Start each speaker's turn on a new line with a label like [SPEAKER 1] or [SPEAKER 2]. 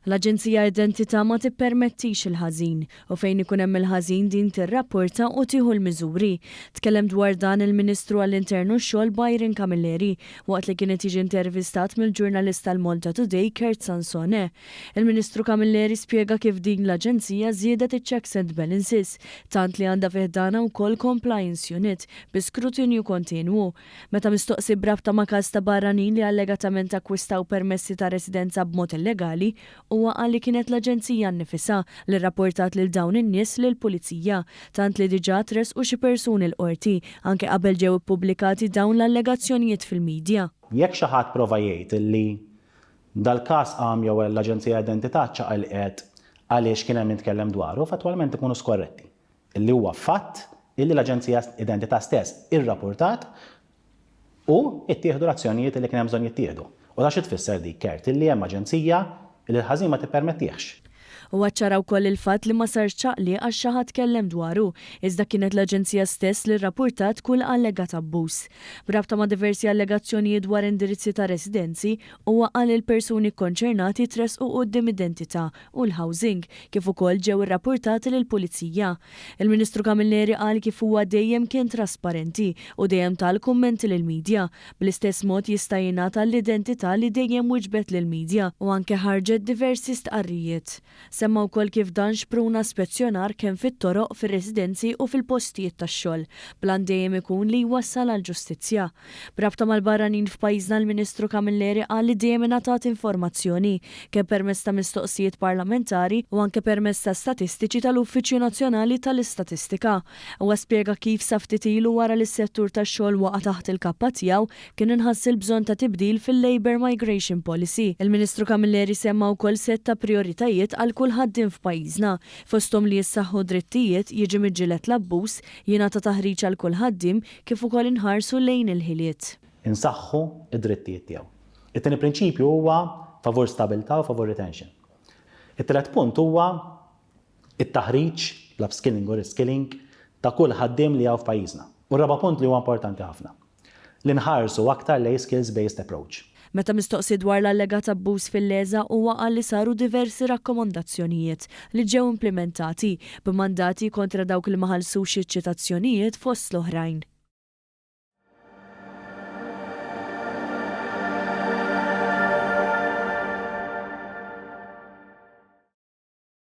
[SPEAKER 1] L-Aġenzija Identità ma tippermettix il-ħażin, u fejn ikun hemm il-ħażin din tirrapporta u tieħu l-miżuri. Tkellem dwar dan il-Ministru għall-Intern u x-Xogħol Byron Camilleri waqt li kien qed jiġi intervistat mill-ġurnalist tal-Malta Today Kurt Sansone. Il-Ministru Camilleri spjega kif din l-aġenzija żiedet iċ-checks and balances tant li għandha fi ħdanha wkoll compliance unit bi skrutinju kontinwu. Meta mistoqsi b'rabta ma' każ ta' barranin li allegatament akkwistaw permessi ta' residenza b'mod illegali, huwa qal li kienet l-aġenzija nnifisha li rrapportat lil dawn in-nies lill-Pulizija, tant li diġà tressqu xi persuni l-Qorti, anke qabel ġew ippubblikati dawn l-allegazzjonijiet fil-midja.
[SPEAKER 2] Jekk xi ħadd prova jgħid li dal-każ qam jew l-Aġenzija Identità ċċaqilqet għaliex kien hemm min tkellem dwaru, fattwalment ikunu skorretti. Illi huwa fatt illi l-Aġenzija Identità stess irrapurtat u ittieħdu l-azzjonijiet illi kien hemm bżonn jittieħdu. U taf xi tfisser dik, Kurt? Illi hemm aġenzija illi l-ħażin ma tippermettihx.
[SPEAKER 1] Huwa ċċara wkoll il-fatt li ma sarx ċaqliq għax xi ħadd tkellem dwaru, iżda kienet l-aġenzija stess li rrapurtat kull allegat abbuż. B'rabta ma' diversi allegazzjonijiet dwar indirizzi ta' residenzi, huwa qal li l-persuni kkonċernati tressqu quddiem Identità u l-Housing, kif ukoll ġew irrappurtati lill-Pulizija. Il-Ministru Camilleri qal kif huwa dejjem kien trasparenti u dejjem ta l-kummenti lill-media. Bl-istess mod jista' jingħad għall-identità li dejjem wiġbet lill-media u anke ħarġet diversi stqarrijiet. Semma wkoll kif dan xpruna spezzjonar kemm fit-toroq, fir-residenzi u fil-postijiet tax-xogħol, bl-għan dejjem ikun li jwassal għall-ġustizzja. B'rabta mal-barranin f'pajjiżna l-Ministru Camilleri qal li dejjem ingħatat informazzjoni, kemm permezz ta' mistoqsijiet parlamentari u anke permezz ta' statistiċi tal-Uffiċċju Nazzjonali tal-Istatistika. Huwa spjega kif sa ftit ilu wara li s-settur tax-xogħol waqa' taħt il-kappa tiegħu, kien inħass il-bżonn ta' tibdil fil-Labour Migration Policy. Il-Ministru Camilleri semma wkoll sett ta' prijoritajiet għal kull ħaddiem f'pajjiżna, fosthom li jissaħħu d-drittijiet, jiġi miġġieled l-abbuż, jingħata taħriġ għal kull ħaddiem, kif ukoll inħarsu lejn il-ħiliet.
[SPEAKER 2] Insaħħu d-drittijiet tiegħu. It-tieni prinċipju huwa favur stabilità u favur retention. It-tielet punt huwa t-taħriġ, l-upskilling u reskilling ta' kull ħaddiem li hawn f'pajjiżna. U r-raba' punt li huwa importanti ħafna, li nħarsu aktar lejn skills based approach.
[SPEAKER 1] Meta mistoqsi dwar l-allegat abbuż fil-LESA huwa qal li saru diversi rakkomondazzjonijiet li ġew implimentati, b'mandati kontra dawk li ma ħallsux iċ-ċitazzjonijiet fost l-oħrajn.